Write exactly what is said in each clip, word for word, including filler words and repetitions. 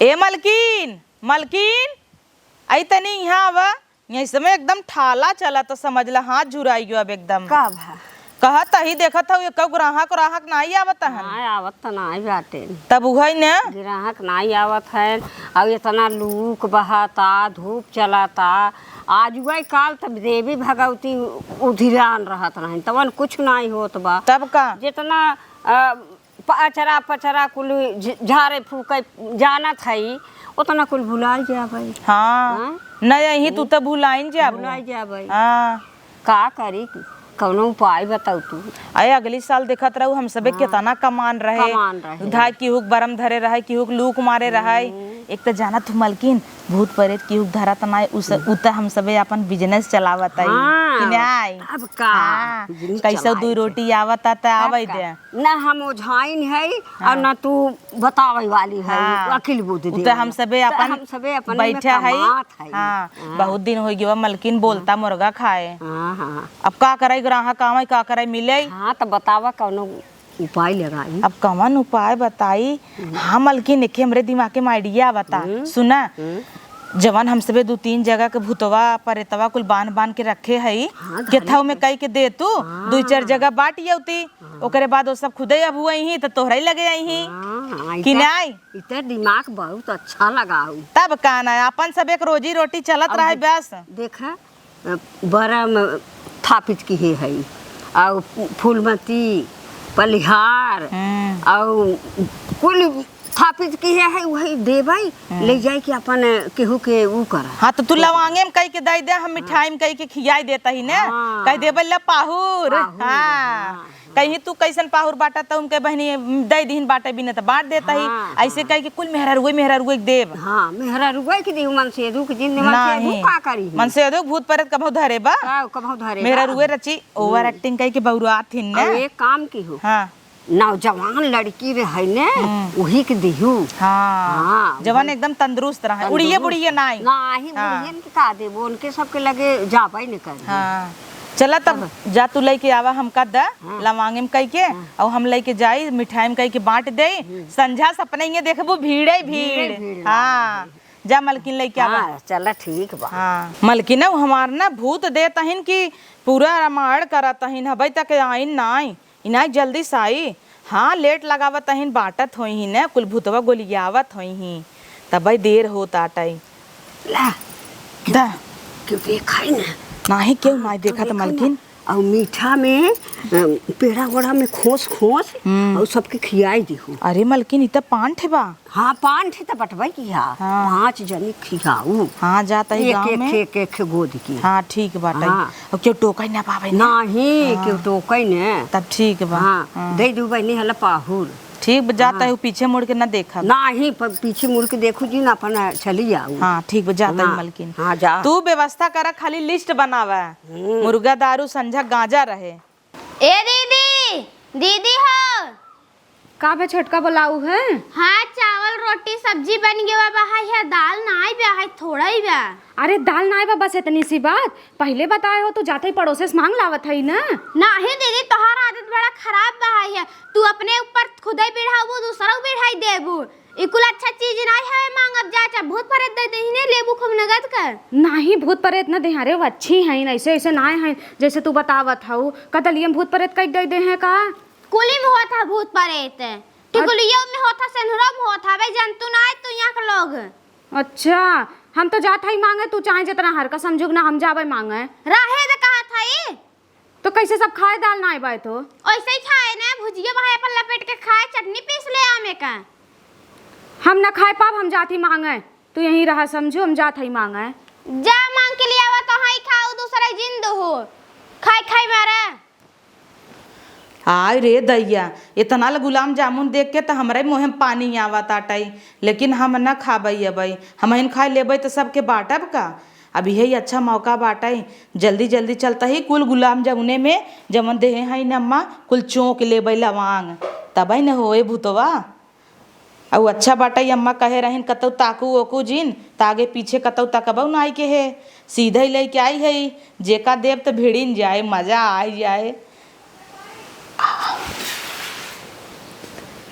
ए मलकिन, मलकिन, आई तनी इहाँ आवा। यही समय एकदम ठाला चला त समझ ला, हाथ झुराई गयो अब एकदम। का भा? कहत ही देखत हऊ, एको ग्राहक, ग्राहक नाई आवत हन। हाँ, आवत त नाई बाटे। तब उहई न। ग्राहक नाई आवत हन, अउ एतना लूक बहता, धूप चलता, आज उहई काल तब देवी भगवती उधिरान रहत रहन, तवन कुछ नाई होत बा। तब का? जेतना, अ, प-, अचरा पचरा कुल झ-, झारे फूके जानत हई, ओतना कुल भुलाइ जाबै। हाँ। हाँ? न यही तू त भुलाइन जाबू। भुलाइ जाबै। हाँ। का करी? कौनो उपाय बताऊ तू। अरे अगली साल देखत रहू हम सबे हाँ। केतना कमान रहे। कमान रहे। धाय किहुक बरम धरे रहे, किहुक लूक मारे रहे। हम्म। एक त जानत हू मलकिन, भूत परेत किहुक धरत नाय, उस, हम्म। उ त हम सबे अपन business चलावत हई। हाँ। कि नाय? अब का? हाँ। Business कैसो चलाई दुई के। रोटी आवत त तब आवै का? दे। ना हम ओझाइन हई हाँ। और ना तू बतावे वाली है, हाँ। अकिल बुद्धि उ त देवे हम वाला। सबे त अपन हम सबे अपने में बैठा है। कमात है। हाँ, हाँ। बहुत दिन होइ गवा मलकिन बोलता हाँ। मुर्गा खाए। हाँ, हाँ। अब का करे, ग्राहक आवे, का करे, मिले। हाँ, त बतावा कौनो उपाय लगाई। अब कौन उपाय बताई? हम्म। हाँ मलकिन, एके हमरे दिमाग में idea बता। हम्म। सुना, हम्म। जवन हम सबे दू तीन जगह के भूतवा, परेतवा कुल बांध बांध के रखे हई, हाँ, घरे केथऊ में के। कई के दे तू, हाँ। दुई चार जगह बांट अउती। हाँ। ओकरे बाद वो सब खुदे अब हुए ही त तोहरे लगे आई ही। हाँ, हाँ, कि इता, नाई? इता दिमाग बहुत अच्छा लगाऊ। तब का ना, अपन सब एक रोजी रोटी चलत अब रहे दे-, बस। देखा, अ, बरम थापित किहे हई, अउ फूलमती, पलिहार, हम्म। अउ कुल थापित किहे हई, वही देबै, हम्म। ले जाए के अपन केहू के ऊ करा। हाँ, त तू लवांगे में कई के दे दे, हम हाँ। मिठाई में कई के खियाई देता ही ने। हाँ। कह देबै, "ले पाहुर।" पाहुर, हाँ। हाँ। कहीं तू कैसन पाहुर बाटा, त उनके बहनी दे दिहिन बाटे बिने त बांट देता ही। हाँ, ऐसे हाँ। कह के कुल मेहरारुए, मेहरारुए के देब। हाँ, मेहरारुए के देब, मनसेधू के जिन, मनसेधू नहीं। का करी? मनसेधू भूत प्रेत कभौ धरे बा। का, कभौ धरे बा? मेहरारुए रची, हम्म। Over acting कह के बउरात हिन ने। अब एक काम की हो। हाँ। नौजवान लड़की रहे ने, हम्म। वही के दिहू। हाँ। हाँ, जवन वही। एकदम तंदुरुस्त रहे। तंदुरुस्त। उड़िए बुड़िए नाई। नाही, हाँ। बुढ़ियन के का देबो, उनके सबके लगे जाबे न करी। हाँ। चला तब तब। जा तू लइके आवा हमका द, हाँ। लवांगे में कई के, हाँ। अउ हम लइके जाई, मिठाई में कई के बांट देई। हम्म। संझा सपने ये देखबू, भीड़े भीड़। भीड़े भीड़ हाँ। लागल है। जा मलकिन लइके आवा। हाँ, चला ठीक बा। हाँ। मलकिन हमार ना भूत देत अहिन कि पूरा रामायण करत अहिन, हबे तक आइन नाई। इनाय जल्दी से आई। हाँ, लेट लगावत अहिन, बांटत होइहीं न, कुल भूतवा गोलियावत होइहीं, तबे देर होत आटै। ला, दा। केहू देखा ही ना। नाही, केहू हाँ, नाही तो देखत देखा मलकिन। ना। अउ मीठा में, अ, पेड़ा ओड़ा में खोस खोस, हम्म। अउ सबके खियाई दिहू। अरे मलकिन, ई त पान ठे बा। हाँ, पान ठे त बटबै किहा। हाँ। पाँच जनी खियाऊ। हाँ, जात ही एक, गाँव एक, में। एक, एक गोद की। हाँ, ठीक बाटै। हाँ। अउ केहू टोकै ना पावे ना। नाही, हाँ। केहू टोकै ने। तब ठीक बा। हाँ, हाँ। दे दू बहिनी हला पाहुर। ठीक बा, जात हाँ। ही, पीछे मुड़ के ना देखब। नाही, प-, पीछे मुड़ के देखू जी ना, अपन चली आऊ। हाँ, ठीक बा, जात ही हाँ। मलकिन। हाँ, जा। तू व्यवस्था करा, खाली list बनावा। हम्म। मुर्गा दारू संझा गांजा रहे। ए दीदी, दीदी हो। का बे छोटका बोलाऊ है? हाँ, चावल, रोटी, सब्जी बन गवा बा, हाय, है दाल नाई बा, हाय, थोड़ा ही बा। अरे दाल नाई बा, बस इतनी सी बात। पहिले बताए हो तो जाते ही पड़ोसे से मांग लावत हई ना। नाही दीदी, तोहार आदत बड़ा खराब बा, हाय, है। तू अपने ऊपर खुदे बिढ़ाबू, दूसरा बिढ़ाई देबू। ई कुल अच्छा चीज नाई है, मांगब जा, चाहे भूत प्रेत दे देही ने, लेबू खूब नगद कर। नाही, भूत प्रेत न देहा रे, वो अच्छी हैं, ऐसे, ऐसे नाई हैं, जैसे तू बतावत हऊ। का दलिया में भूत प्रेत कई दे दे हैं का? कुली में होत है भूत प्रेत, टिकुलियो में होत है, सेनुरो में होत है, बे जंतु ना है तू यहाँ के लोग। अच्छा, हम तो जात हई मांगे, तू चाहे जितना हर का समझुक ना, हम जाबे मांगे। रहे दे कहा था ई। तो कैसे सब खाए दाल नाई बाय तो? ऐसे ही खाए ना, भुजिया भाई अपन लपेट के खाए, चटनी पीस ले आमे का। हम ना खाए पाब, हम जात ही मांगे। तू यहीं रहा समझू, हम जात हई मांगे। जा मांग के ले आवा, तो हई खाऊ, दूसरे जिन दहू। खाई खाई मारे। आय रे दैया, इतना ल गुलाब जामुन देख के त हमरे मुँहे में पानी आवत आटै, लेकिन हम न खाबै अबै। हमहिन खाइ लेबै त सबके बाँटब का? अब इहे अच्छा मौका बाटै, जल्दी जल्दी चलत ही कुल गुलाब जामुने में जवन देहे हईन अम्मा, कुल चोंक लेबै लवांग, तबै न होए भूतवा। अउ अच्छा बाटै, अम्मा कहे रहिन, "कतौ ताकू ओकू जिन, त आगे पीछे कतौ तकबौ नाई के हे, सीधै लइके आई है, जेका देब त भिड़िन जाए, मजा आइ जाए।"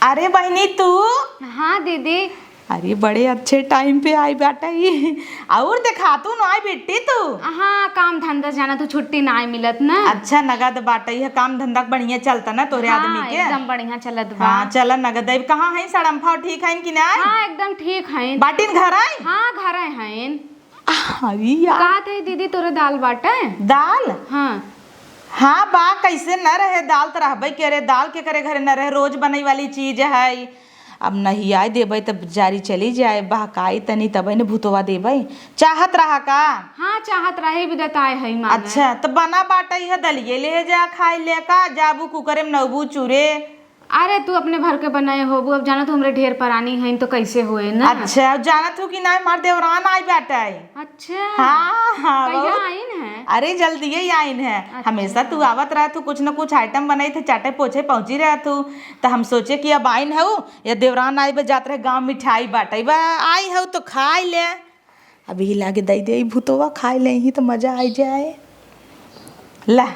अरे बहिनी, तू? हाँ दीदी। अरे, बड़े अच्छे टाइम पे आई बाटइ। अउर देखा तू ना आई बेटी तू। हाँ, काम धंधा जाना तू, छुट्टी ना आई मिलत ना। अच्छा, नगद बाटइ है, काम धंधा बढ़िया चलता ना तोरे हाँ, आदमी के? एकदम बढ़िया चलत बा। हाँ, चला नगद आई। कहाँ है सड़म्फा, ठीक है कि ना? हाँ, एकदम ठीक है। बाटिन घर आई? हाँ, घर आई है। अरे यार। का थे दीदी, तोरे दाल बाटे? दाल? हाँ। हाँ बा, कैसे न रहे, दाल त रहबे करे, दाल के करे घरे न रहे, रोज बनई वाली चीज है। अब नहीं आए देबे तब जारी चली जाए, बहकाई तनी तबे न भूतवा देबे। चाहत रहा का? हाँ, चाहत रहे, बिदत आए है मांगे। अच्छा, त बना बाटइ है, दलिये ले जा, खाई ले का, जाबू कुकरे में नौबू चूरे। अरे, तू अपने भर के बनाए होबू, अब जाना तू हमरे ढेर परानी हईन, तो कैसे होए ना? अच्छा, अब जानत हूँ कि नाय, हमार देवरान आई बाटइ। अच्छा। हाँ, हाँ, कहिया बहुत। आइन है? अरे, जल्दिए ही आइन है। अच्छा। हमेशा तू आवत रहत हूँ, कुछ न कुछ आइटम बनई थे, चाटे पोछे पहुँची रहत हूँ, तो हम सोचे कि अब आइन हऊ, या देवरान आई बे, जात रहे गाँव मिठाई बाटइ बा, आई हऊ तो खाई ले। अभी लागे दई दे, ई भूतवा खाई ले ही तो मजा आई जाए। ला।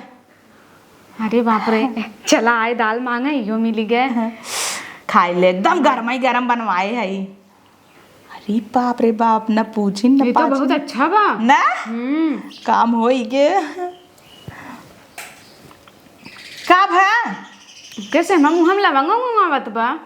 अरे बाप रे, चला आए दाल मांगे, इहो मिली गए। खाई ले, एकदम गरमाई गरम बनवाए है। अरे बाप रे बाप, न पूछी न ये तो पाछी। बहुत अच्छा बा। ना? हम्म। काम होई गे। का भा? कैसे हम मुँह में लवंग उंग आवत बा?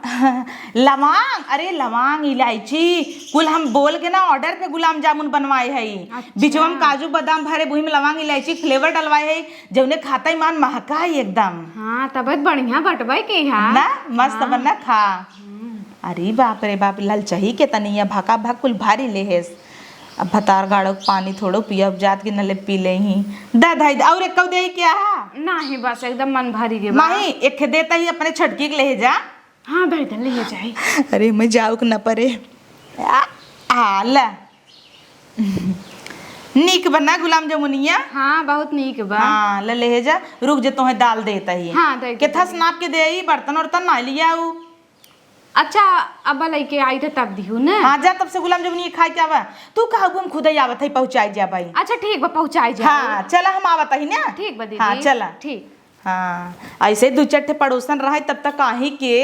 लवांग, अरे लवांग, इलायची, कुल हम बोल के ना ऑर्डर पे गुलाब जामुन बनवाए हई। अच्छा। बिचवा में काजू बादाम भरे, वही में लवांग, इलायची फ्लेवर डलवाए हई, जौने खाता ही मान महकाई एकदम। हाँ, तबीयत बढ़िया बटवाई के यहाँ। ना, मस्त हाँ। बना खा। हम्म। अरे बाप रे बाप, ललचही के तनिया भका भक कुल भारी लेहेस। अब भतार गाड़ो के पानी थोड़ो पियब, जात के नले पी ले ही। दा धाई, और एक दे क्या? नहीं, बस एकदम मन भरी गे बा। नहीं, एक देता ही अपने छटकी के ले जा। हाँ, दे दे, ले जाई। अरे, मैं जाऊ के न परे। आ, आ, ला। नीक बना गुलाब जामुनिया? हाँ, बहुत नीक बा। हाँ, ले, ले जा। रुक जे, तोहे दाल देता ही। हाँ, दे दे, केथस दे दे। नाप के दे, ई बर्तन उर्तन ना लिया ऊ। अच्छा, अब लइके आई त तब दिहू ने। हाँ, जा तब से गुलाब जामुन ये खाए के आवा। तू कहबू हम खुदे आवत है, पहुँचाई जा भाई। अच्छा, ठीक बा, पहुँचाई जा। हाँ, चला हम आवत ही ना। ठीक बा दीदी। हाँ, चला। ठीक। हाँ, ऐसे दू चार ठे पड़ोसन रहे तब तक काहे के,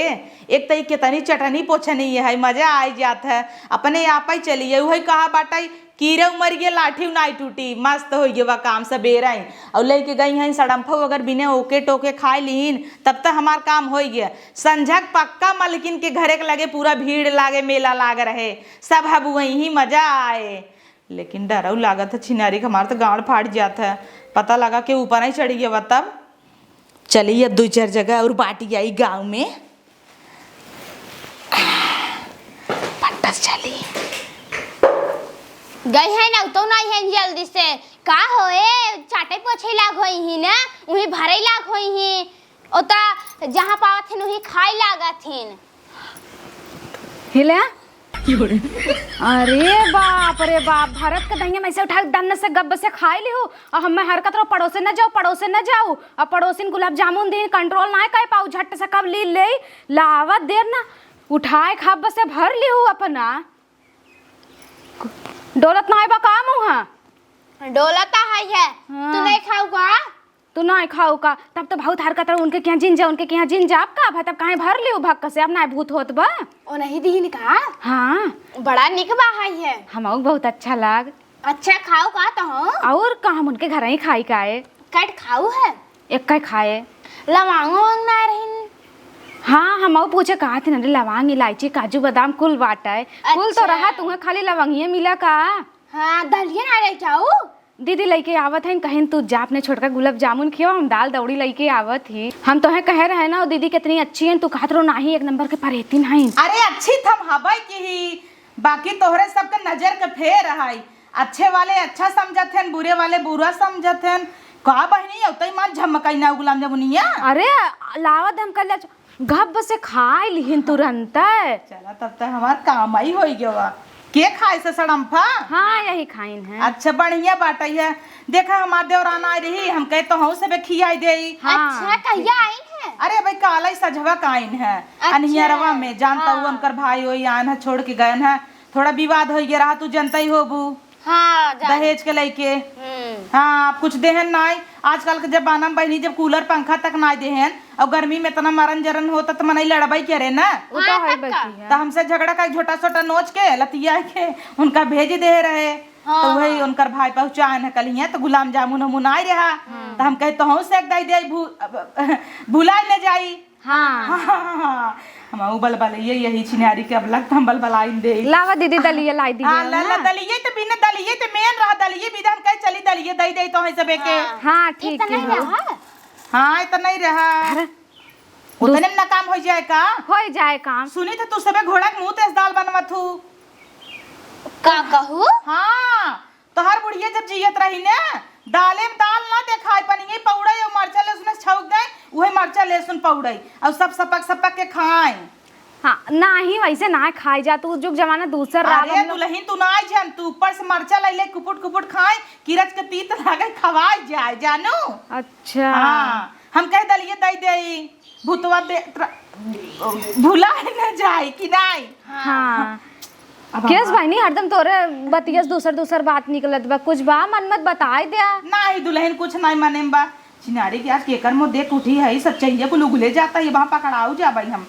एक त ई केतनी चटनी पोछनी है, मजा आ जात है। अपने आप ही चलिए, उहे कहा बाटा, कीरे उमर गे लाठी नाई टूटी, मस्त होइ गे बा काम सबेरा ही। और लइके गई हैं सड़म्फो अगर बिने ओके टोके खाए लीन, तब त हमार काम होइ गे। संझक पक्का मलकिन के घरे के लगे पूरा भीड़ लागे, मेला लाग रहे, सब हबुअई ही मजा आए। लेकिन डरऊ लागत है छिनारी के, हमार त गाड़ फाट जात है, पता लगा के ऊपर ही चढ़ी गया तब। चली अब दू चार जगह और बाटी आई गाँव में। पट्टा से चली। गई है ना, तो नहीं है जल्दी से। का होए, चाटे पोछे लाग होई ही ना, उही भरे लाग होई ही। ओता जहाँ पावत हिन, उही खाई लागत हिन। हिले? अरे बाप रे बाप, भरत के दहिया में से उठा के दन्न से गब्ब से खाई लिहू। और हमें हरकत रहो, पड़ोसे न जाओ, पड़ोसे न जाओ। और पड़ोसिन गुलाब जामुन दीन, कंट्रोल ना कर पाऊ, झट से कब ली ले, लावत देर ना, उठाए खाब से भर लिहू अपना। डोलत ना बा का मुँह? डोलत है, है। हाँ। तू नहीं खाऊ का? तू नाहीं खाऊ का? तब तो बहुत हरकत रहो, उनके किहाँ जिन जा, उनके किहाँ जिन जा, अब का भा, तब काहे भर लियो भक्क से, अब नाहीं भूत होत बा? ओ नहीं दीन का? हाँ। बड़ा निक बा है ये। हमहू बहुत अच्छा लाग। अच्छा खाऊ का तो हो? और का, हम उनके घर ही खाई का है। कट खाऊ है? एक का खाए। लवांग वांग ना रहिन? हाँ, हमहू पूछे कहा थी ना, लवांग, इलायची, काजू, बादाम कुल बाटा है। कुल तो अच्छा। रहा, तुम्हें खाली लवंगिये मिला का? हाँ, दलिये ना रही क्या ऊ? दीदी लइके आवत हईन, कहिन, "तू जा अपने छोटका गुलाब जामुन खियो, हम दाल दौड़ी लइके आवत ही।" हम तोहे कहे रहे ना, दीदी कितनी अच्छी हईन, तू कहत रहो, "नाही, एक नंबर के परेतिन हईन।" अरे, अच्छी थम हबई की ही, बाकी तोहरे सबके नजर के फेर हई। अच्छे वाले अच्छा समझत हन, बुरे वाले बुरा समझत हन। का बहिनी, अउतई मार झमकई ना गुलाब जामुनिया? अरे, लावत हम कल गप से खाए लिहिन तुरंत। चला, तब त हमार काम आई होई गवा। के खाए से सड़म्फा? हाँ, यही खाइन है। अच्छा, बढ़िया बाटई है। देखा, हमार देवरान आई रही, हम कहे तो हूँ सबे खियाई देई। हाँ। अच्छा, कहिया आइन है? अरे भाई, काला ही सझवा का आइन है। अच्छा। अनहियरवा में, जानता हूँ, हाँ। उनकर भाई होई आइन है, छोड़ के गयन है। थोड़ा विवाद होई गया रहा, तू जनता ही होबू। हाँ, जान- दहेज के लइके। हम्म। हाँ, आप कुछ देहन नाई। आजकल के जमाना में बहिनी जब कूलर पंखा तक नाई देहन, और गर्मी में इतना मरन जरन होता तो मनई लड़बई करे ना। वो तो हाँ, है तब का? बैठी है। तो हमसे झगड़ा का झोटा सोटा नोच के लतिया के उनका भेज दे रहे। हाँ, तो वही हाँ। उनकर भाई पहुँचाए न कल हियाँ तो गुलाब जामुन उमुन आए रहा। हाँ। तो हम कहे तो हम सेक दई दे भू-, भुलाई न जाई। हाँ। हाँ, हाँ, हाँ, हाँ। हम उ बलबलइए यही छिनारी के अब लगता हम बलबलाइन दे। लावा दीदी, दलिया लाई दीदी हाँ, ना। ला, ला, दलिये तो बिना दलिये तो मेन रहा, दलिये बिना हम कहे चली दलिये दई दे तो है सबे के। हाँ। हाँ, ठीक इतना है। ही रहा? हाँ, इतना ही रहा। अरे, उतने में ना काम हो जाए का? हो जाए काम। सुनी तो तू सबे घोड़ा के मुंह तेज दाल बनवत हूँ। का कहू? हाँ, तोहार बुढ़िया जब जियत रही ने, दाले में दाल ना देखाई, पनिये पौड़े और मरचा लहसुन से छौंक दे, उहे मरचा लहसुन पौड़े और सब सपक सपक के खाए। हाँ, नाही, वैसे ना खाई जा, तू जुग जमाना दूसर रहा, अरे हम लोग दुलहिन, तू ना आई जान, तू ऊपर से मरचा लइले कुपुट कुपुट खाए, किरच के तीत लागे, खवाई जाए, जानू। अच्छा। हाँ, हम कह दलिए दई देई, भूतवा दे, भुला न जाए कि नाई। हाँ। अब केस हमार बहिनी, हरदम तोरे बतिया से दूसर दूसर बात निकलत बा। कुछ बा मन मत बताई द्या। नाही दुलहिन, कुछ नाही मने में बा। छिनारी के आज केकर मुँह देख उठी है, सच्चाइया कुल उगले जाता, ये वहाँ पकड़ाऊ जाबई हम।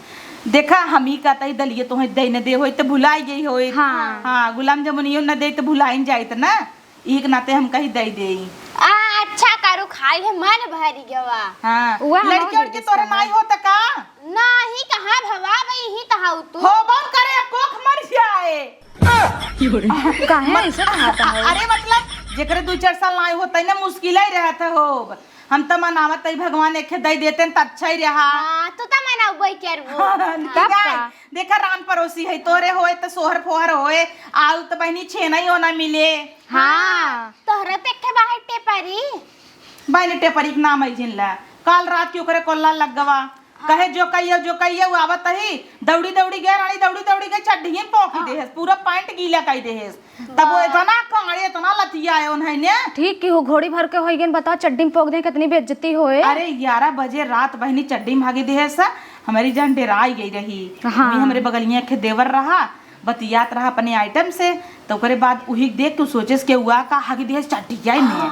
देखा, हम ही कहता ही दलिये तोहे दे न दे होई त भुलाई गई होई। हाँ। हाँ, गुलाब जामुन यो न दे त भुलाइन जाइत ना। एक नाते हम कही दे देई। आ, अच्छा करू, खाई है, मन भरी गवा। हाँ, उहे हम लड़के और उड़के दे तोरे देई। नाही होता का? नाही, कहाँ भवा बई, ही कहाँ तू? हो बन करे, कोख मर जाए। काहे मत-, ऐसे कहत हऊ? अरे मतलब, जेकरे दू चार साल नाही होता ना, मुश्किल ही रहत हो। हम त मनावत हई, भगवान एखे दई देते न त अच्छा ही रहा। हाँ, तू त मनाउबई करबू। हाँ, तब का? देखा, रान पड़ोसी है, तोरे होए त सोहर फोहर होए, आउ त बहिनी छेना ही होना मिले। हाँ। तोहरे त एखे बाहर टेपरी। बहिनी टेपरी के नाम है जिनला। काल रात के ओकरे कोल्ला लग गवा। कहे, "जो कहियो, जो कहियो," उ आवत ही, दौड़ी, दौड़ी गए रानी, दौड़ी, दौड़ी गए, चड्ढिये में पोंखी देहेस, पूरा पैंट गीला कई देहेस। तब वो इतना कांड़े, इतना लतियाए उन्हें ने। ठीक की हो, घोड़ी भर के होई गन, बताओ, चड्ढी में पोंख दे, कितनी बेइज्जती होए। अरे, ग्यारह बजे रात बहिनी चड्ढी में हगी देहेस, हमारी जान डेराई गई रही। हाँ। वही हमरे बगलिया के देवर रहा, बतियात रहा अपने आइटम से, तो ओकरे बाद उही देख के सोचेस के हुआ का हगी देहेस चड्ढिया में।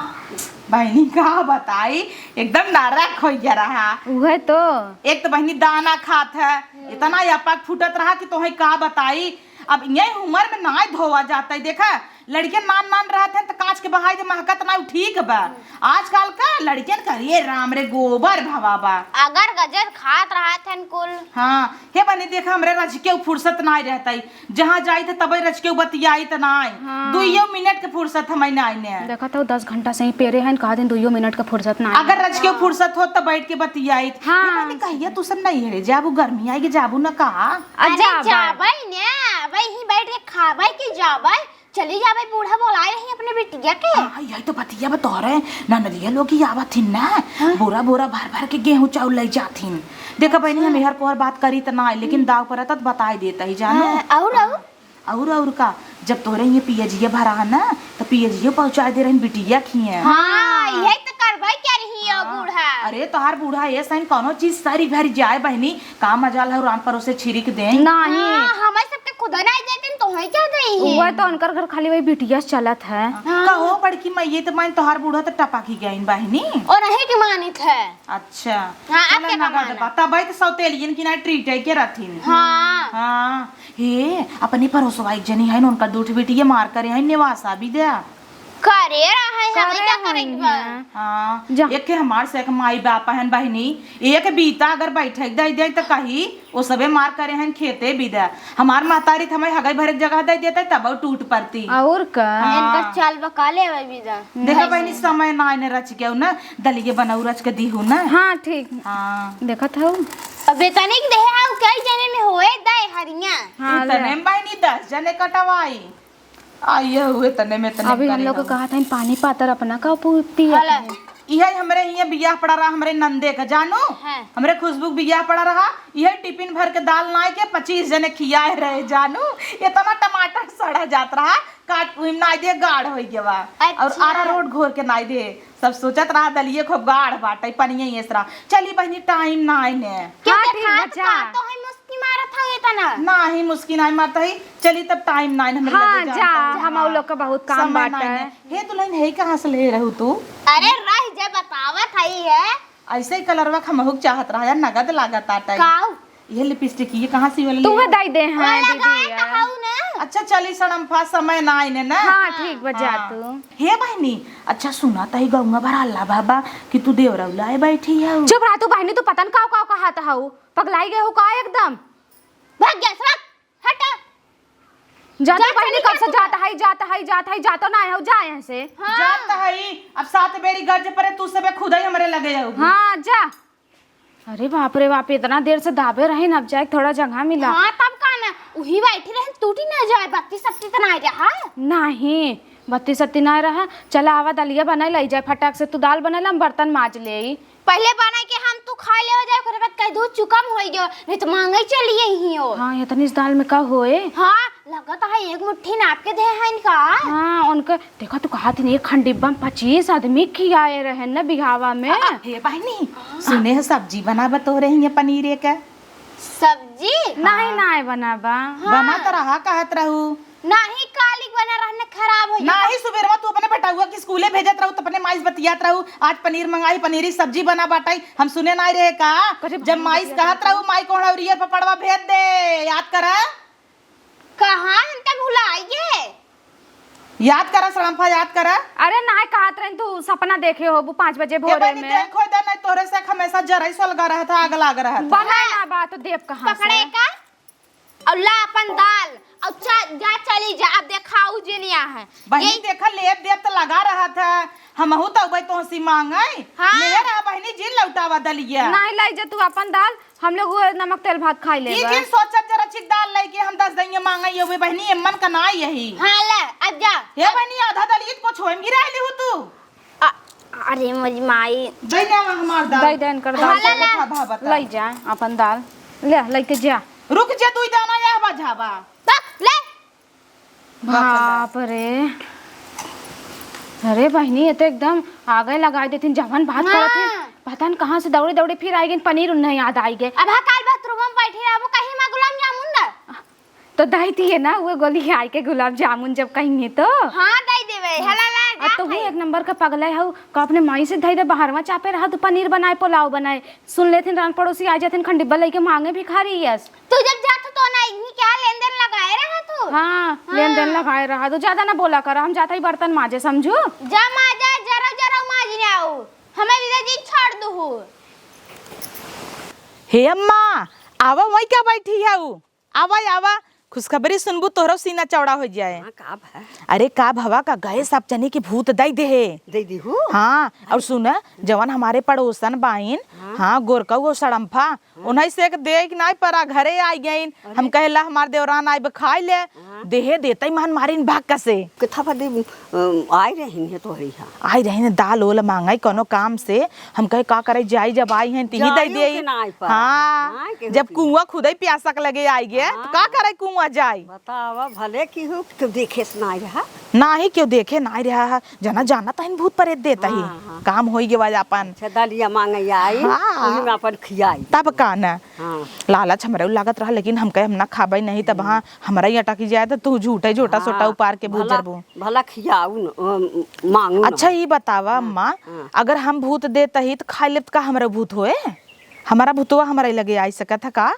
बहिनी का बताई, एकदम नरक हो गया रहा। उहे तो। एक तो बहिनी दाना खात है, इतना यपक फूटत रहा कि तोहे का बताई। अब ये उम्र में नाय धोवा जाता है। देखा, लड़के नान नान रहत हैं तो कांच के बहाई दे, महकत ना, ठीक बा। आजकल का लड़कियन का, "अरे राम रे, गोबर भवा बा।" अगर गजर खात रहत हैं कुल। हाँ, हे बहिनी, देखा, हमरे रचिके फुर्सत नाय रहता है। जहाँ जाइत है तबे रचिके बतियाइत नाय। हाँ। दुइयो मिनट के फुर्सत हमें नाय ने। देखत हो, दस घंटा से ही पेरे हैं, कहा दिन दुइयो मिनट के फुर्सत नाय। अगर रचिके फुर्सत होत त बैठ के बतियाइत। हाँ। ये बहिनी, कहिया तू सब नहीं है रे, जाबू, गर्मी आएगी, जाबू ना कहा। अरे जाबे। जाबे ने, अबे ही बैठ के खाबे कि जाबे, चली जाबे, बूढ़ा बोलाए रही अपने बिटिया के। हाँ, यही तो बतिया बतौरे, ननदिया लोग ही आवत हिन ना, हाँ। बोरा बोरा भर भर के गेहूं चाउर ले जात हिन। देखा बहिनी, हम एहर कोहर बात करी त ना, लेकिन दाव परत त बताई देता ही, जानो। हाँ, और, और? और, और का, जब तोरे ये पियजिया भरा है ना, तो पियजियो पहुँचाए दे रही बिटिया खिए। हाँ, यही तो करबे क्या रही हो बूढ़ा। अरे, तोहार बूढ़ा ये सही कौनो चीज सरी भर जाए बहिनी, का मजाल है रान परोसे छिरिक दे। नहीं। हाँ, हमें सबके खुदा नहीं देते तो है क्या दे? वह तो उनकर घर खाली वही बिटिया से चलत है। हाँ। कहो बड़की मैये, तो मैं तोहार बूढ़ा तो टपा की गई बहिनी। और नहीं के मानित है। अच्छा। हाँ, चलो आपके ना कमाना। गदबा, तब तो सौतेलियन की ना ट्रीट है के रथिन। हाँ। हाँ। हे, अपने परोसवा एक जनी है, उनका दू ठे बिटिया मार करे है, नेवासा भी दे। करे रहा है, हमें करे क्या करे हुई के बा? हैं। हाँ। जा। एक के हमार से एक माई बाप हन बहिनी, एक बीता अगर बैठे दे दे तो कही, "ओ सबे मार करे हन, खेते बिदा।" हमार महतारी त हमें हगई भरे के जगह दे देते, तब टूट पड़ती। और का? हाँ। इनका चाल बका लेवे बिदा। देखा बहिनी, समय ना आने रच के ना, दलिये बनाऊ रच के दीहू ना। हाँ, ठीक। हाँ। देखत हूँ। अब इतने के देहे आऊ कई जने में होए दे हरिया। हाँ, इतने ले। में बहिनी दस जने कटवाई। आ, ये हुए तने में तने अभी हम लोग करेगा। कहा था, पानी पातर अपना का पू-, पियत हला। है। इहे हमरे हियां बियाह पड़ा रहा, हमरे नंदे का, जानू? हाँ। हमरे खुशबू के बियाह पड़ा रहा, इहे टिफिन भर के दाल नाय के पच्चीस जने खियाए रहे, जानू? इतना टमाटर सड़ा जात रहा, काट उहिम नाय दे, गाढ़ होई गवा। अच्छा। और आरारोट घोर के नाय दे, सब सोचत रहा दलिये खूब गाढ़ बाटे, पनिये ये सरा। चली बहिनी, टाइम नाय ने। क्यों हाँ, ठीक देखात बच्चा। का तो है मुस्की मारत हवे तना? नाही, मुस्की नाही मारत हई। चली तब, टाइम नाइन हमरे हाँ, लगे जा, जानता है। हम हाँ। लोग का बहुत काम समय बाटे। नाइन है। हे दुल्हन, हे कहाँ से ले रहू तू? अरे रह जे, बतावत हई है। ऐसे ही कलरवा हमहू के चाहत रहा यार, नगद लागत आटा। काऊ? ये लिपस्टिक ये कहाँ से वाली तुम्हें है? दई दे हैं वो दीदी लगाए यार। तो हऊ ना। अच्छा चली सड़म्फा, समय ना आइने ना। हाँ, ठीक बा, जा हाँ। तू। हे बहिनी, अच्छा सुना तही गौवा भर हल्ला बाबा कि तू देवरौला आए बैठी है। चुप रहा तू बहिनी, तू पता न काऊ काऊ कहत हऊ, पगलाई गए हो का एकदम? भाग गया सड़क, हटा। जाते जा, बहिनी, चली कब जा से तू। जात है, जात है, जात है, जातो ना हो, जा यहाँ से। हाँ। जात है, अब सात बेरी गरज परे, तू सबे खुद ही हमरे लगे हो। हाँ, जा। अरे बाप रे बाप, इतना देर से दाबे रही न, अब जाए थोड़ा जगह मिला। हाँ, तब का ना, उही बैठी रहे, टूटी ना जाए, बत्ती सत्ती तो ना रहा। नहीं, बत्ती सत्ती ना रहा। चला आवा, दलिया बनाए लाई जाए फटाक से, तू दाल बनाए ला, हम बर्तन माज ले। पहले बनाए के हम तू खा ले जाए, ओकरे बाद कह दू चुकम होई गयो, नहीं तो मांगे चली आई हो। हाँ, इतनी इस दाल में का होए? हाँ, लगत है एक मुट्ठी नाप के दे हैं इनका। हाँ, उनके देखा तू कहा थी एक खंडिब्बा में पच्चीस आदमी खियाए रहे न बिघावा में। आ, आ, हे बहिनी, हाँ। सुने हो सब्जी बनाबा तो रही है पनीर के। सब्जी? नहीं, हाँ। नहीं बनाबा। हाँ। बना तो रहा कहत रहू। नहीं, कालिक बना रहने खराब हो गया। नहीं, सुबेरवा तू अपने बेटउआ के स्कूले भेजत रहू, तो अपने माई से बतियात रहू, आज पनीर मंगाई, पनीर की सब्जी बना बाटाई। हम सुने नहीं रहे का? कथी जब माई से बतियात कहत रहू? रहू, माई कोहड़ौरिया पपड़वा भेज दे, याद करा। कहाँ हम तो भुलाई गए। याद करा सड़म्फा, याद करा। अरे नाय कहत रही तू सपना देखे होबू पाँच बजे ए भोरे बहिनी, में। देखो इधर नहीं, तोरे से हमेशा जरई सोलगा रहत है, आग लाग रहत है। बनाए ना बा तो देब कहाँ पकड़े से? का? और ला अपन दाल, और चा-, जा चली जा, अब देखाऊ जे नहीं है। बहिनी यही देखा लेब देब तो लगा रहत है, हमहू तो अबे तोहसी मांगे। हाँ। ले रहा बहिनी जी लौटावा दलिया। नहीं लाई जा तू अपन दाल, हम लोग वो नमक तेल भात खाई ई लेबा। जिन सोचत जरा छिक दाल लेके हम दस दइया मांगा ये हुए बहिनी, एमन का ना यही। हाँ, ले, अब जा। हे बहिनी, आधा दाल ईद को छोएम गिरा लिहू तू। अ-, अरे मोरी माई। दे दे हमार दाल। दे दे इनकर दाल। हाँ, ले, ले। भा, भा, बता। ले जा अपन दाल। ले, लेके जा। रुक जा, तू ही दाना या बजावा। बस, ले। बाप रे। अरे बहिनी, ये तो एकदम आगे लगाई देथिन, जवन बात हाँ। करत है। पता न कहाँ से दौड़े दौड़े फिर आई गई, पनीर उन्हें याद आई गए। अब हाँ, काल बाथरूम में बैठी रहबो, कहीं मैं गुलाब जामुन ना। तो दही दिए ना, वो गोली आई के गुलाब जामुन जब कहीं है तो। हाँ, दे देवे। हला ला, अब जा तो वो खाई। एक नंबर का पगला है, का अपने माई से धई दे, बाहरवा चापे रहा तो पनीर बनाए, पुलाव बनाए। सुन लेथिन रान पड़ोसी आ जाथिन, खंडिब्बा लेके मांगे भिखारी यस। तू जब जात तो ना इन्हीं क्या लेन देन लगाए रहा तू? हाँ, हाँ। लेन देन लगाए रहा तो ज्यादा ना बोला करा, हम जाता ही बर्तन माजे समझू। जा माजा, जरा जरा माज ले आओ, हमें भी दे दी छोड़ दू। हे अम्मा, आवा वहीं क्या बैठी है ऊ? आवा आवा, खुशखबरी सुनबू तोहरो सीना चौड़ा हो जाए। हाँ, का भा? अरे का भवा का गए सब जने के भूत दई दे है। दे दी हूँ। हाँ, और सुन, जवन हमारे पड़ोसन बाइन, हाँ। हाँ, गोरकऊ और सड़म्फा, उन्हीं से एक देख नाई परा, घरे आई गईन। अरे। हम कहे ला, "हमार देवरान आइब खाई ले।" हाँ। देहे देते ही महन मारिन भाग कसे। किथा बदे, अम, आई रही है तोहरी यहाँ? आई रही है दाल ओल मांगाई कोनो काम से। हम कहे, "का करे जाई, जब आई हैं, तिही दे जाइयो दे।" के ना आई परा। हाँ, हाँ, केहू जब के कुआं खुदई प्यासक लगे आई गे, तो हाँ। का करे कुआं जाई? बतावा, भले केहू, केहू देखे से ना आई रहा। नाही, केहू देखे नाही रहा है। जना, जाना तहिन भूत प्रेत देता ही। हाँ, हाँ। काम होई गवा अपन। अच्छा, दलिया मांगे आई, हाँ। उही में अपन खियाई। तब का न? हाँ। लालच हमरा लागत रहा, लेकिन हम कहे हम ना खाबे नहीं, तब हाँ, हमरा ही अटकी जाए तो तू झूठे झूठा हाँ, सोटा उपार के भूत भला, जरबू। भला खियाऊ न, अम, मांगू न। अच्छा, ई बतावा हाँ, अम्मा, हाँ। अगर हम भूत देता ही तो खा लेब तो का हमरा भूत होए? हमारा भूतवा हमारे लगे आई सकत है का?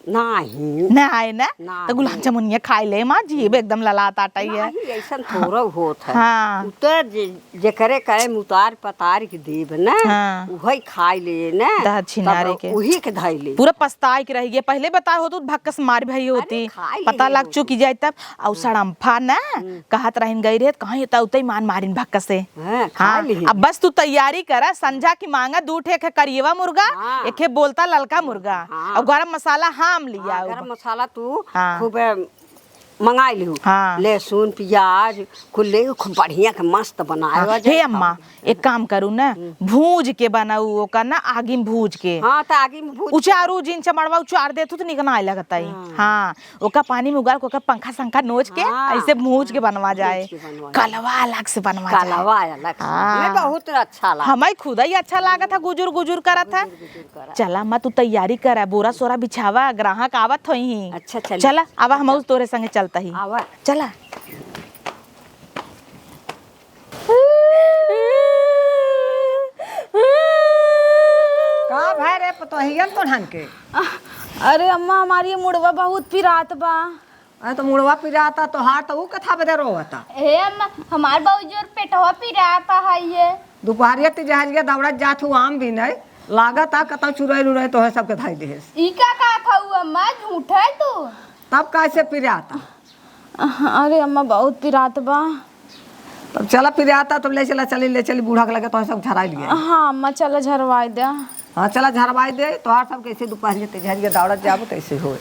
नाही। ना आए ना? नाही। तो गुलाब जामुनिया खाई ले माँ, जीभ एकदम ललात आटा ही है। नाही, ऐसन थोड़ा होत है। हाँ। उ तो जे-, जेकरे कहे मुतार पतार के देब ना, हाँ। उहई खाई ले ना, दह छिनारे तब के। उही के धाई ले। पूरा पछताए के रह गया, पहले बताए होतू तो भक्कस मार भई होती। अरे, खाई पता ले लग होती। चुकी जाए तब। और हाँ। सड़म्फा ना, हम्म। कहत रहिन गई रहे, कहीं तो उतई मान मारिन भक्कस से। हाँ, खा हाँ, ली। अब बस तू तैयारी करा, संझा की मांगा दू ठे, एक है करियवा मुर्गा, हाँ। एक है बोलता ललका मुर्गा, हाँ। और गरम मसाला हम लिया हाँ, आउब। गरम मसाला तू हाँ। खूब मंगाई लिहू। हाँ। लहसुन, प्याज, कुल ले खूब बढ़िया के मस्त बनाए हाँ। हुआ हे जाए। अम्मा, एक काम करू ना, हम्म। भूज के बनाऊ ओकर ना, आगी में भूज के। हाँ, तो आगी में भूज के। उचारू जिन चमड़वा उचार देतू तो निक नाय लगता ही। हाँ। हाँ। ओका पानी में उगार के ओका पंखा संखा नोच के हाँ, ऐसे भूज के हाँ, बनवा जाए। भूज के बनवा जाए। कलवा अलग से बनवा जाए। कलवा अलग से। हाँ। हमें बहुत अच्छा लगा। हमें खुद ही अच्छा लागत है, गुजुर गुजुर करत है। गुजुर गुजुर करत। चला, मैं तू तैयारी करा, बोरा सोरा बिछावा, ग्राहक आवत होई ही। अच्छा, चल। चला, अब हम तोरे संगे चलता ही। आवा। चला। तो हियन तो ढंग के। अरे अम्मा, हमार ये मुड़वा बहुत पिरात बा। अरे तो मुड़वा पिराता, तोहार तो ऊ कथा बदे रोवता। हे अम्मा, हमार बहुत जोर पेटवा पिराता है ये। दुपहरिया तिजहरिया दौड़त जात हूँ, आम भी नहीं लागत आ, कतौ चुरैल उरैल तोहे सबके धाई देहेस। ई का कहत हऊ अम्मा, झूठ है तू। तब कैसे पिराता? अरे अम्मा, बहुत पिरात बा। तब चला पिराता, तब ले चला, चली, ले चली बूढ़ा के लगे, तोहे सब झराई लिए। हाँ अम्मा, चला झरवाई दे। हाँ, चला झरवाई दे, तोहार सब कैसे दुपहरिया तिजहरिया दौड़त जाबो, तैसे होए।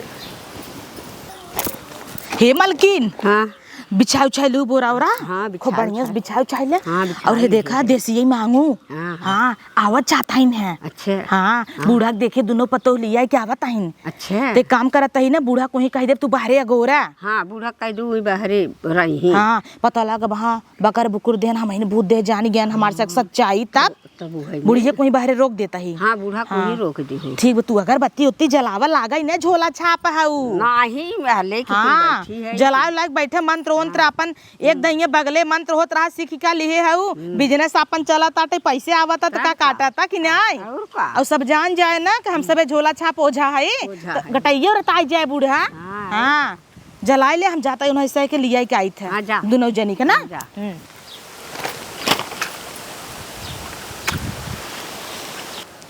हे मलकिन, हाँ। बिछाई उछाई लू बोरा ओरा? हाँ, खूब बिछाई बढ़िया से उछाई। बिछाई उछाई ले। हाँ, बिछाई और हे ले। देखा, देसी यही मांगू। हाँ, हाँ। हाँ, आवत चाहत हइन है। अच्छा। हाँ, हाँ। बूढ़ा के देखे दुनो पतोह लिया के आवत हइन। अच्छा। ते काम करत ही ना, बूढ़ा कोही कह दे तू बाहरे अगोरा। हाँ, बूढ़ा कह दू वही बाहरे रही। हाँ, पता लग, हाँ, बकर बुकुर देन, हम ही भूत दे जान गयन, हमार सक सच्चाई तब। तब उ है बुढ़िया नहीं। कोई बाहरे रोक देता ही। हाँ, बूढ़ा कोई हाँ। रोक दी हो। ठीक बा, तू अगरबत्ती उत्ती जलावा लागई ने, झोला छाप हऊ। नाही, वह लेके तू हाँ, बैठी है। जलावे लाग बैठे, मंत्र वंत्र हाँ। अपन एक हम्म। दहिये बगले मंत्र होत रहा, सीख का लिहे हऊ, हम्म। बिजनेस अपन चलत आटे, पैसे आवत त का तब का? काटत कि नाई? और का? और सब जान जाए ना कि हम हम्म। सबे झोला छाप ओझा है, ओझा त है। गटैयो रताई जाए बूढ़ा। हाँ। हाँ। जलाए ले, हम जाता ही उन्हें से के लिया के आई थे। हाँ, जा। दुनो जनी के ना? हाँ, जा। हम्म।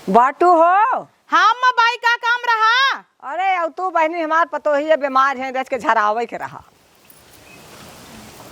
बाटू हो? हाँ अम्मा बाई, का काम रहा? अरे, अब तू बहनी हमार पतोहिए बीमार है, रच के झरावे के रहा।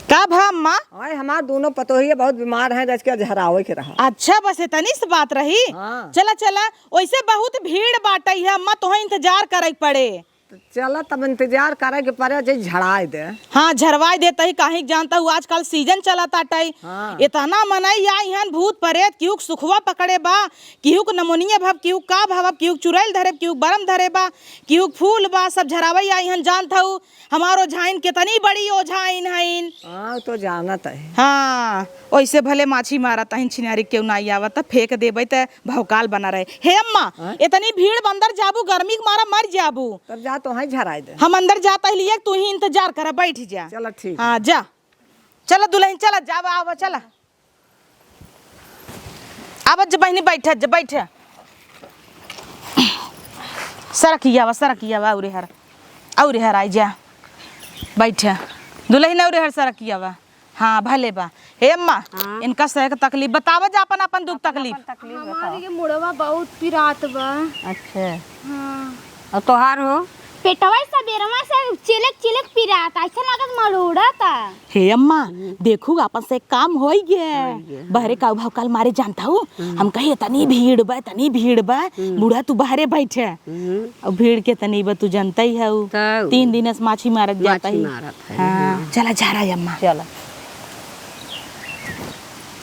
का भा अम्मा? अरे, हमार दोनों पतोहिए बहुत बीमार हैं, रच के झरावे के रहा। अच्छा, बस इतनी सी बात रही? हाँ। चला, चला, वैसे बहुत भीड़ बाटई है अम्मा, तोहे इंतजार करे के पड़े। त चला तब इंतजार करे के परे, जे झड़ाए दे। हाँ, झरवाए देतही, काहे के जानत हऊ आजकल सीजन चलत आटई। हाँ। इतना मनई आई हन भूत परेत, केहू के सुखवा पकड़े बा, केहू के नमोनिया भव, केहू का भव, केहू के चुरैल धरे, केहू के बरम धरे बा, केहू के फूल बा, सब झरावई आई हन। जानत हऊ हमार ओझाइन कितनी बड़ी ओझाइन हइन। हाँ, तो जानत है। हाँ, ओइसे भले माछी मारत हइन, छिनारी केहू नाई आवत, त फेंक देबे त भौकाल बना रहे। हे अम्मा, हाँ? इतनी भीड़ में अंदर जाबू, गर्मी के मारा मर जाबू। तब जा, तोहई झराई दे। हम अंदर जाता ही लिए, तू ही इंतजार कर, बैठ जा। चला, ठीक। हाँ, जा। चला दुलहिन, चला, जावा, आवा, चला। आवा जा बहिनी, बैठ जा, बैठ। सरक आवा, सरक आवा, अउरे हर, अउरे हर आई जा, बैठ। दुलहिन, अउरे हर सरक आवा। हाँ, भले बा। हे अम्मा, हाँ। इनका सहे के तकलीफ बतावा जा, अपन, अपन दुख तकलीफ। अपन तकलीफ हमार बताओ। ये मुड़वा बहुत पिरात बा। अच्छा। हाँ। और तोहार हो? पेटवा सबेरवा से चिलक चिलक पिरात, ऐसा लागत मरोड़ता। हे अम्मा, हम्म। देखू, अपन से काम होई गे। होई गे, हाँ। बहरे का भाव काल मारे जानत हऊ? हम्म। हम कहे, "इतनी भीड़ बा, इतनी भीड़ बा, हम्म। बूढ़ा तू बहरे बैठे।" हम्म। अब भीड़ के तनी बा, तू जानत ही हऊ। तब। तीन दिन से माछी मारत जात माछी ही। मारत है, हाँ, हाँ। चला झरा अम्मा। चला।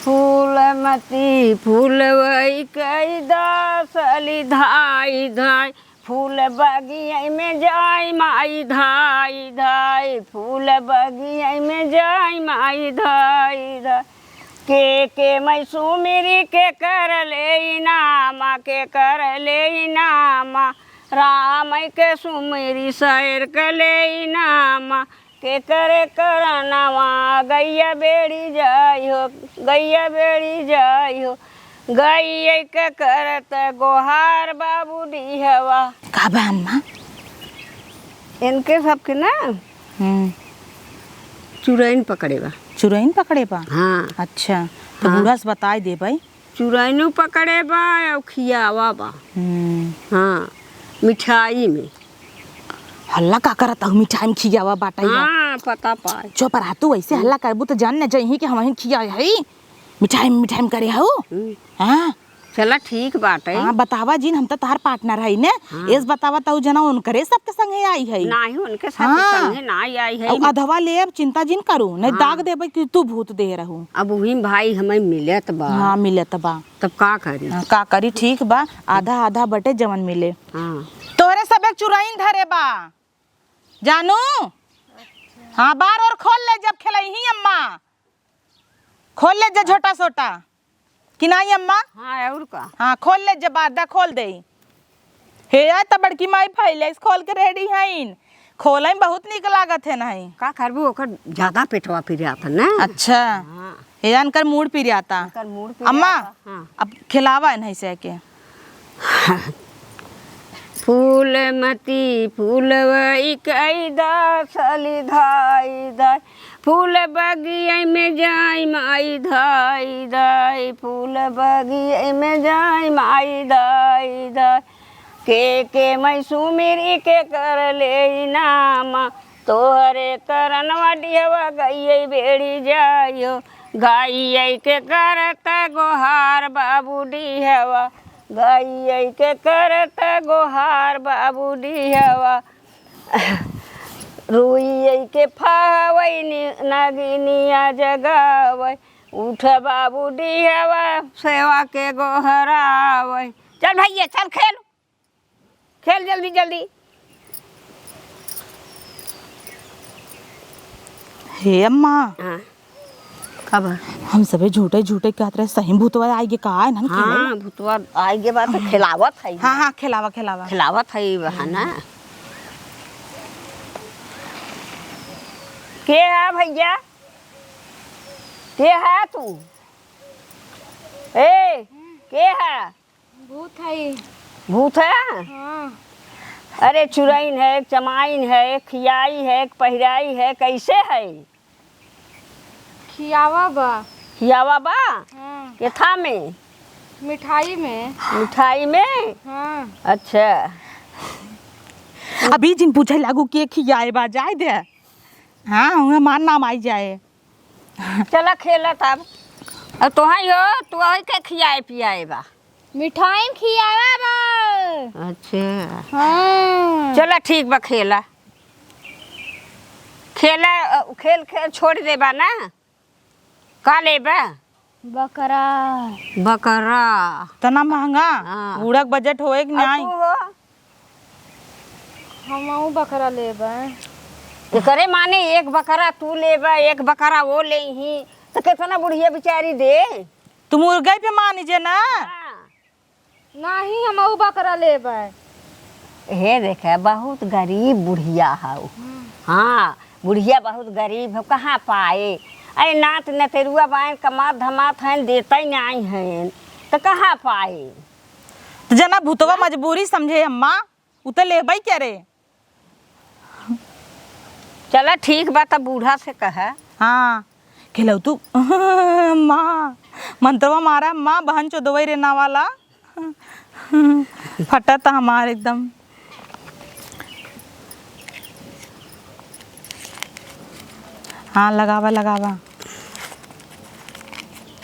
फूल मती फूलवई कई दा सली धाई धाई, फूल बगिया में जाई माई धाई धाई, फूल बगिया में जाई माई धाई धाई। के के मैं सुमिरी के कर ले नामा, के कर ले नामा, राम के सुमिरी सैर के ले नामा, के करे करनवा गैया बेड़ी जाई हो, गैया बेड़ी जाई हो, गैया के करत गोहार बाबू दिहवा। का बा अम्मा? इनके सबके ना हम्म। चुरैन पकड़े बा। चुरैन पकड़े बा? हाँ। अच्छा, तो हाँ। बूढ़ा से बताई देबई। चुरैनो पकड़े बा अउ खियावा बा। हम्म। हाँ, मिठाई में। हल्ला का करत हऊ? मिठाई में खियावा बाटई बा। हाँ, पता पाए। चुप रह तू, ऐसे हल्ला करबू त जान न जइही कि हमहिन खियाए हई। मिठाई में, मिठाई में करे हऊ? हम्म। हाँ। चला ठीक बाटई। हाँ, बतावा जिन, हम त तहार पार्टनर हई ने। हाँ। एस बतावा त ऊ जना उनकरे सबके संगे आई हई। नाही, उनके सबके हाँ। संगे नाही आई हई। अउ अधवा लेब, चिंता जिन करू, नहीं हाँ। दाग देबे कि तू भूत दे रहू। अब वही भाई हमें मिलत बा। हाँ, मिलत बा। तब का करी? हाँ, का करी? ठीक बा, आधा आधा बटे जवन मिले। हाँ। तोहरे सब एक चुरैन धरे बा जानू। हाँ, बार और खोल ले जब खेलई ही अम्मा। खोल ले जे झोटा सोटा। कि नाई अम्मा? हाँ, और का? हाँ, खोल ले जे बार दा खोल देई। हे, आ त बड़की माई फैले खोल के रेडी हईन। खोलई में बहुत नीक लागत है नहीं। का करबू, ओकर ज्यादा पेटवा पिरात है ना। अच्छा। हाँ। हे, इनकर मूड पिराता। इनकर मूड पिराता। अम्मा, हाँ। अब खिलावा नहीं से के। फूलमती फूलवई कई दा सली धाई धाई, फूल बगिया में जाई माई धाई धाई, फूल बगिया में जाई माई धाई धाई। के के मैं सुमिरी के कर ले नाम, तोहरे करनवा डिहवा गइये बेड़ी जायो। गाइये के करत गोहार बाबू डिहवा, गाइये के करत गोहार बाबू डिहवा। रुइये के फावै नि-, नगिनिया जगावै, उठ बाबू डिहवा सेवा के गोहरावै। चल भइया, चल खेल। खेल जल्दी जल्दी। हे अम्मा। हाँ। का बा? हम सबे झूठे झूठे कहत रहे, सही भूतवा आइगे का? इन्हन खेले? हाँ, भूतवा आइगे बा तो खेलावत है। हाँ, हाँ, खेलावा, खेलावा। खेलावत है बा, है ना? के है भइया? के है तू? ए, के है? भूत है। भूत है? हाँ। अरे चुरैन है, चमाइन है, खियाई है, पहिराई है, कैसे है? खियावा बा। खियावा बा? हाँ। केथा में? मिठाई में। मिठाई में? हाँ। अच्छा। अभी जिन पूछे लागू के खियाए बा, जाए दे। हाँ, हमार नाम आई जाए। चला खेलत अब। अब तोहाई हो, तोहई के खियाए पियाए बा। मिठाई में खियावा बा। अच्छा। हाँ। चला ठीक बा, खेला। खेला, अ, खेल, खेल छोड़ देबा ना? का लेबा? बकरा। बकरा। तना महंगा? हाँ। उड़क बजट होए कि अब नाई? तू हो? हमहू बकरा लेबे। एकरे माने एक बकरा तू लेबे, एक बकरा वो लेही, त केतना बुढ़िया बिचारी दे? तू मुर्गई पे मानी जे ना। हाँ। नाही, हमहू बकरा लेबे। हे देखे, बहुत गरीब बुढ़िया हऊ। हम्म। हाँ, बुढ़िया बहुत गरीब हऊ, कहाँ पाए? अरे नात नतेरुआ बाएन, कमात धमात हैं, देते नाई हैं, त कहाँ पाए? त जना भूतवा मजबूरी समझे अम्मा, उ त लेबई करे। चला ठीक बा, तब बूढ़ा से कहे। हाँ, खेलऊ तू। अम्मा, मंत्रवा मारा अम्मा, बहन चोदवई रे ना वाला। फटा त हमार एकदम। हाँ, लगावा, लगावा।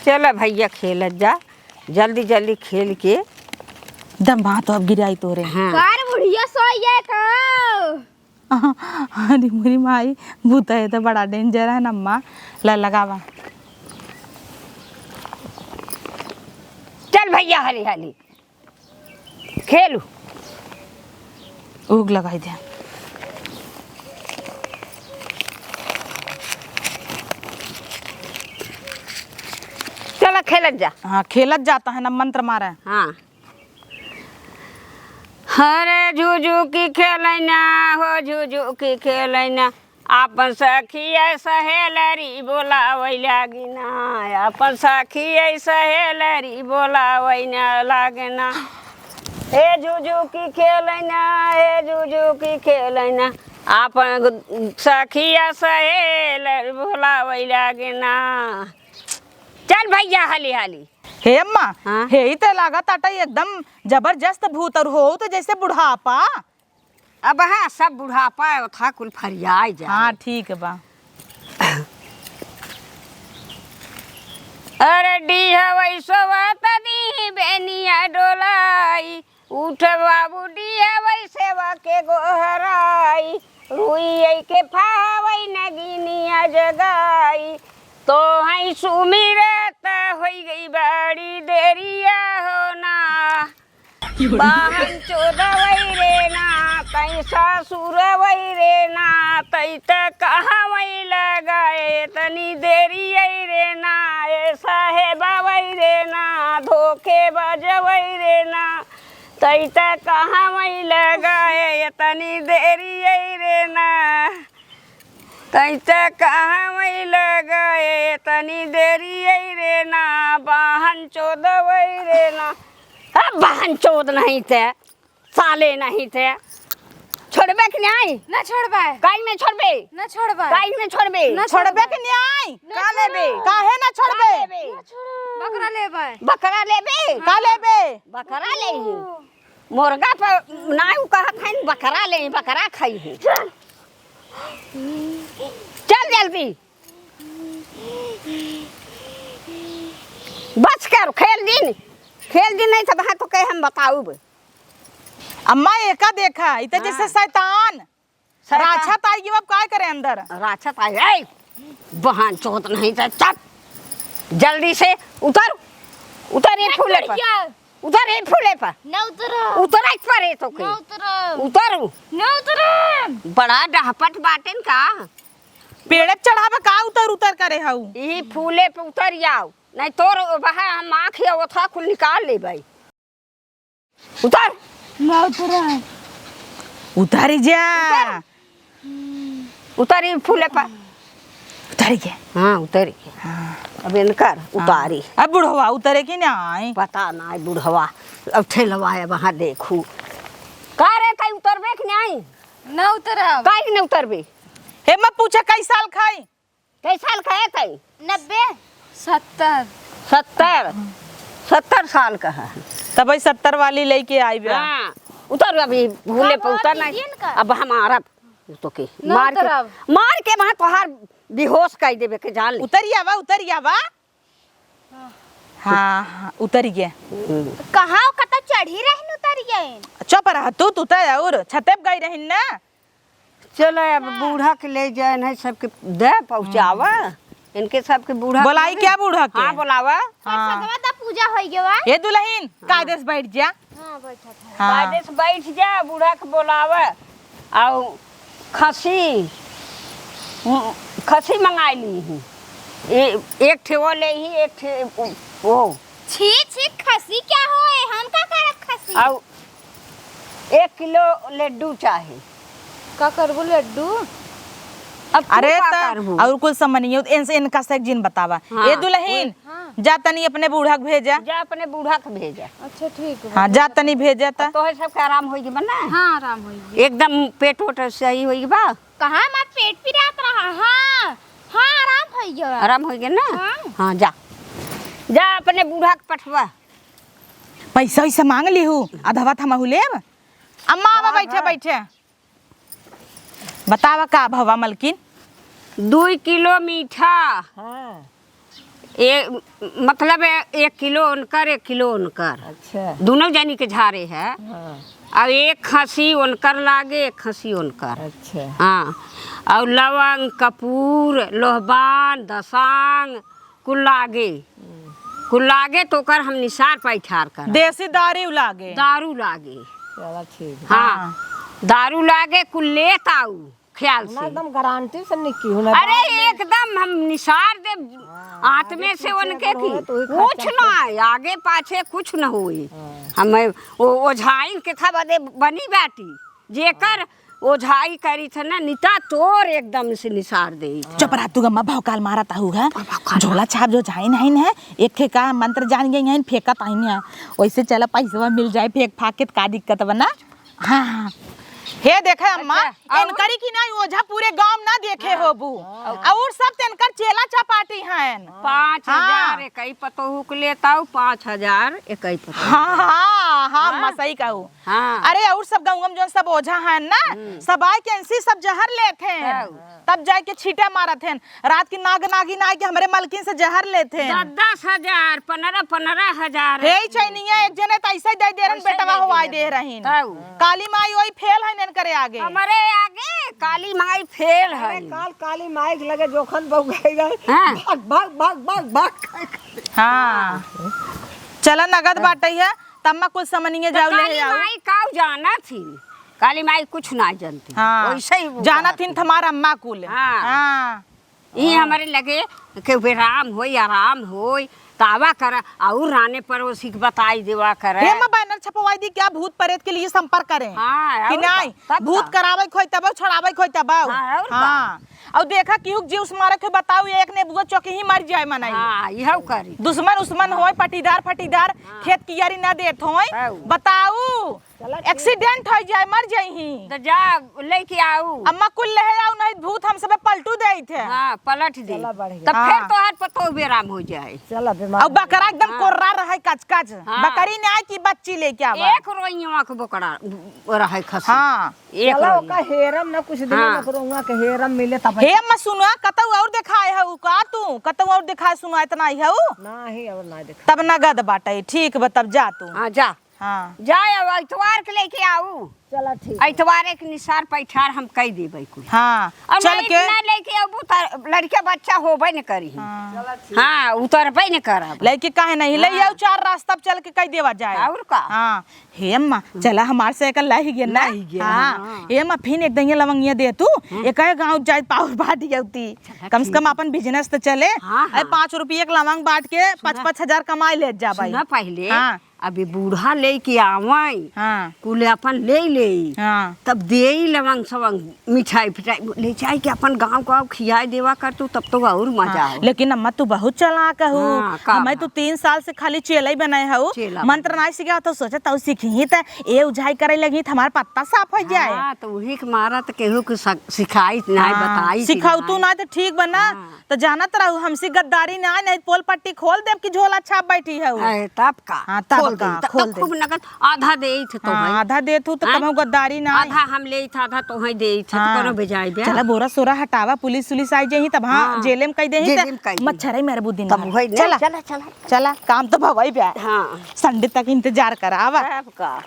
चला भइया, खेलत जा। जल्दी जल्दी खेल के। दम बा तो अब गिराई तोरे। हाँ। कार बुढ़िया सोइए का? अरे मोरी माई, भूत है तो बड़ा danger है ना अम्मा। ला लगावा। चल भइया, हाली हाली खेलू। उग लगाई दे। चला खेलत जा। हाँ, खेलत जाता है ना, मंत्र मारे। हाँ। हरे झुझुकी खेलैना हो, झुझुकी खेलैना, आपन सखिया सहेलरी बोलावै लागिना, आपन सखिया सहेलरी बोलावै न लागिना। हे झुझुकी खेलैना, हे झुझुकी खेलैना, आपन सखिया सहेलरी बोलावै लागिना। चल भइया, हाली हाली। हे अम्मा, हाँ? हे ही त लागत आटा एकदम जबरदस्त भूत और हो त जैसे बुढ़ापा। अब हाँ, सब बुढ़ापा है, ओथा कुल फरियाई जाए। हाँ, ठीक बा। अरे डीहवै सोवत दीही बेनिया डोलाई, उठ बाबू डीहवै सेवा के गोहराई, रुइयै के फावै नगिनिया जगाई, तोहई सुमिरत होई गई बड़ी देरिया हो ना। बाहन चोदवै रे ना, तई ससुरवै रे ना, तई त कहवै लगाए तनी देरियै रे ना, ए साहेबवै रे ना, धोखे बजवै रे ना, तई त कहवै लगाए तनी देरियै रे ना। तई त कहवै लगाए तनी देरियै रे ना, बाहन चोदवै रे ना। अब बाहन चोद नहीं ते। साले नहीं थे। छोड़बे कि नहीं? ना छोड़बे। काहे नहीं छोड़बे? ना छोड़बे। काहे नहीं छोड़बे? ना छोड़बे। छोड़बे कि नहीं? ना का लेबे? छोड़ब। काहे ना छोड़बे? का लेबे? ना छोड़ब। बकरा लेबे। बकरा लेबे? का लेबे? बकरा लेही। मुर्गा पर नाई उ कहत हइन, बकरा लेही, बकरा खाई है। चल जल्दी। बस कर, खेल दिन। खेल दिन नहीं सब है तो कहे हम बताउब। अम्मा, एका देखा, इ त जैसे हाँ। शैतान। शैतान। राक्षस आई गई, अब काय करे अंदर? राक्षस आई, ए, बहन चोद नहीं त चुप। जल्दी से उतर, उतर ये ना फूले पर। करिया। उतर ये फूले पर। ना उतरा। उतरा इस पर ये तो के। ना उतरा। उतर। ना उतरा। बड़ा डहपट बाटेन का? पेड़े पे चढ़ावे का उतर उतर करे हऊ? ई फूले पे उतर जाओ, नहीं तोर वह हम आँख या ओथा कुल निकाल लेबै। उतर। ना उतरा। उतारी जा। उतर। उतारी फूले पर। उतारी के। हाँ, उतारी के। हाँ। अब इनकर हाँ। उतारी। अब बुढ़वा उतरे कि नाई? पता नाई बुढ़वा। अब ठेलवा है वहाँ देखू। का रे, कहीं उतरबे कि नाई? ना उतरब। काहे के ना उतरबे? हे, मैं पूछे कई साल खाई? कई साल का है तई? नब्बे। सत्तर। सत्तर? सत्तर साल का है। तब वही सत्तर वाली लेके आई बा। हाँ, उतर अभी भूले पे उतर नहीं। अब हमारा तो के ना मार के, उतरब। मार के वहाँ तोहार बेहोश कर देबे के जान ले। उतरिया बा, उतरिया बा। हाँ, हाँ, उतरिया। हम्म। कहाँ कता चढ़ी रहन उतरिया? चुप रह तू, तू तो और छते पे गई रहन ना। चलो, अब हाँ। बूढ़ा के ले जाए, नहीं सबके दे पहुँचावा। हम्म। इनके सबके बूढ़ा बोलाई के क्या बूढ़ा के? हाँ, बोलावा। हाँ। सगवा दा पूजा होई गवा। ए दुल्हन, हाँ। कायदे से बैठ जा। हाँ, बैठा था। हाँ। कायदे से बैठ जा, बूढ़ा के बोलावा। आउ खसी, उम, खसी मंगाई ली ही। ए-, एक ठे वो ले ही, एक ठे उ-, वो। छी, छी, खसी क्या हो? ए, हम का करब खसी? आउ एक किलो लड्डू चाही। का करबू लड्डू? अब तू अरे का त करबू? और कुल समनियो, इनसे, इनका से एक जिन बतावा। हाँ, ए दुल्हन, ओए, हाँ। जा तनी अपने बूढ़ा के भेजा। जा अपने बूढ़ा के भेजा। अच्छा, ठीक बा। हाँ, जा तनी भेजा त। अब तोहे सबके आराम होई गई बा ना? हाँ, आराम होई गई। एकदम पेट वोट सही होई गई बा? कहाँ हमार पेट पिरात रहा? हाँ, हाँ, आराम होई गया। आराम होई गया ना? हाँ। हाँ, जा। जा अपने बूढ़ा के पठवा। पैसा वैसा मांग लिहू, अधवा थमहू लेब। अम्मा, आवा, का बैठे, बा? बैठे। बतावा का भवा मलकिन? दुई किलो मीठा। हाँ। ए, मतलब ए, एक किलो उनकर, एक किलो उनकर। अच्छा। दोनों जनी के झारे है। हाँ। अब एक खसी उनकर लागे, एक खसी उनकर। अच्छा। हाँ। और लवंग, कपूर, लोहबान, दसांग, कुल लागे। हम्म। कुल लागे तो ओकर हम निसार पैठार कर। देसी दारू लागे। दारू लागे। चला ठीक है। हाँ। हाँ। दारू लागे, कुल लेत आऊ ख्याल ना, से। एकदम गारंटी से निकी हो ना, अरे बाद में एकदम हम निसार दे हाँ, आत्मे आगे से पीछे उनके अगर की होए तो वही कुछ खर्चा ना है, आगे पाछे कुछ न होई। हाँ। हमें वो ओझाइन के था बदे बनी बाटी, जेकर ओझाई करी थे ना, निता तोर एकदम से निसार देई थे। चुप रह तू, अम्मा भौकाल मारत आहू है। भौकाल। झोला छाप जो जाए नहीं है, एक ठे का मंत्र जान गई हैं, फेंकत आई हैं। वैसे चला पैसवा मिल जाए, फेंक फाक के का दिक्कत बा ना। हाँ, हाँ। हे देखे अम्मा, अच्छा, और? इनकरी की ना ओझा पूरे गांव ना देखे हाँ। होबू। हाँ। और सब तेनकर चेला चपाटी हैं। पाँच हजार हाँ। एकई पतोहू के लेताऊ, पाँच हजार एकई पतोहू। हाँ, हाँ, हाँ, हाँ। अम्मा सही कहू। हाँ। अरे, और सब गाँव में जौन सब ओझा हैं ना, हम्म। सब आए के ऐसी सब जहर लेत हैं। हाँ। तब जाए के छींटा मारत हैं। रात की नाग नागिन आए के हमरे मलकिन से जहर लेत हैं। दस दस हजार, पन्द्रह पन्द्रह हजार। हे ही चैनिया, एक जने त ऐसे ही दे दे रहन, ऐसे बेटवा दे हवाई दे दे रहन। तब। काली माई वही फेल है नन करे आगे। हमरे आगे काली माई फेल है। अरे, काल काली माई के लगे जोखन बउगाई गए। हाँ। भाग, भाग, भाग, भाग, भाग। हाँ। चला नगद बाटै है। तब मैं कुछ समनिए जाऊ, ले काली आओ। माई काऊ जानत ही, काली माई कुछ ना जानती। हाँ। वैसे ही वो जानत कहत ही ही। तुम्हारा अम्मा कुल। हाँ। हाँ। ई हाँ। हमरे लगे के बेराम होई, आराम होई, तावा कर, और राने पड़ोसी के बताई देवा करे। हे, मैं बैनर छपवाई दी क्या, भूत प्रेत के लिए संपर्क करें? हाँ, कि और नहीं? का? तब भूत का? करावे खोई तब, छोड़ावे खोई तब। हाँ, और का? हाँ। और देखा केहू के जीव से मारे के बताऊ, एक नेबुआ चौकी ही मर जाए मनई। हाँ, इहउ करी। दुश्मन उस्मन हाँ। होए, पटीदार फटीदार, हाँ। खेत कियारी ना देत होए। हाँ। बताऊ, चला, ठीक। Accident होइ जाए, मर जाइहीं। त जा, लेके आऊ। अम्मा कुल लेहे आऊ, नहीं भूत हम सबे पलटू देइत है। हाँ, पलट दे। चला, बढ़ गया। तब फिर हाँ। तोहार पतोह बेराम हो जाए। चला, बीमार अब बकरा एकदम हाँ। कोर्रा रहे, कच कच। हाँ। बकरी नाहीं कि बच्ची लेके आवा। एक रोइयों आँख बोकरा रहे खसी। हाँ। एक चला, रोइयों। ओका हेरम ना कुछ दिन हाँ। में, ओकरो हुआ के हेरम मिले तब। हे अम्मा सुना, कतौ और देखाए हऊ का तू? कतौ और देखाए सुना, इतना ही हऊ? नाही, और ना देखा। तब नगद बाटे, ठीक बा, तब जा तू। हाँ, जा। हाँ। जाए, अब इतवार के लेके आऊ। चला, ठीक है। इतवारे के निसार पैठार हम कई देबै कुल। हाँ, और चल नहीं के। ना लेके आबू त लड़के बच्चा होबे न करी। हाँ। चला, ठीक। हाँ, उतरबे न करब। लेके काहे नहीं? ले हाँ। आऊ, चार रास्ता पे चल के कई देवा जाए। और का? हाँ। हे अम्मा, चला हमार से एक लाही गे ना। लाही गे, हाँ। हाँ। हे अम्मा, फिन एक दहिया लवंगिया दे तू। हाँ। एक गाँव जाए पाउर बाटी आउती। चला, कम से ठीक। कम अपन business त चले। हाँ, अरे हाँ। पाँच रुपये एक लवंग बाँट के सुना। पाँच पाँच हजार कमाई ले जा भाई। सुना पहिले। हाँ। अभी बूढ़ा लेके आवै, हाँ। कुल अपन ले ले, हाँ। तब देई लवंग सवंग, मिठाई फिठाई ले जाए के अपन गाँव गाँव खियाए देवा कर तू, तब तो और मजा हाँ। हो। लेकिन अम्मा तू बहुत चालाक हऊ। हाँ, का हमें बा? तू तीन साल से खाली चेला ही बनाए हऊ, चेला मंत्र बनाए। नाहीं सीखा तो सोचे तू सीखी त ए उझाई करे लगी त हमार पत्ता साफ हो जाए। हाँ, तो वही के मारा त केहू के स-, सिखाई नाहीं, हाँ, बताई कि सिखाऊ तू नाहीं। ना तो ठीक बना। हाँ। त जानत रहू, हमसे गद्दारी ना, नहीं पोल पट्टी खोल देब कि झोला छाप बैठी हऊ। अरे, तब का? हाँ, तब खोल का? दे, तब, खोल तब दे। खूब नगद आधा देई थे तो हाँ, भाई। आधा देत हूँ, त हाँ? कबहूँ गद्दारी ना। आधा हम लेई थे, आधा तोहई देई थे, तो हाँ। कोनो बेजाय बे। चला, बोरा सोरा हटावा, पुलिस उलिस आई जाही, तब हाँ, हाँ। जेले में कई देही, जेले में कई देही। मच्छर ही मरबू दिन तब भर। वही नहीं, चला। चला, चला। चला, काम तो भवई बे। हाँ। Sunday तक इंतजार करावा। तब का?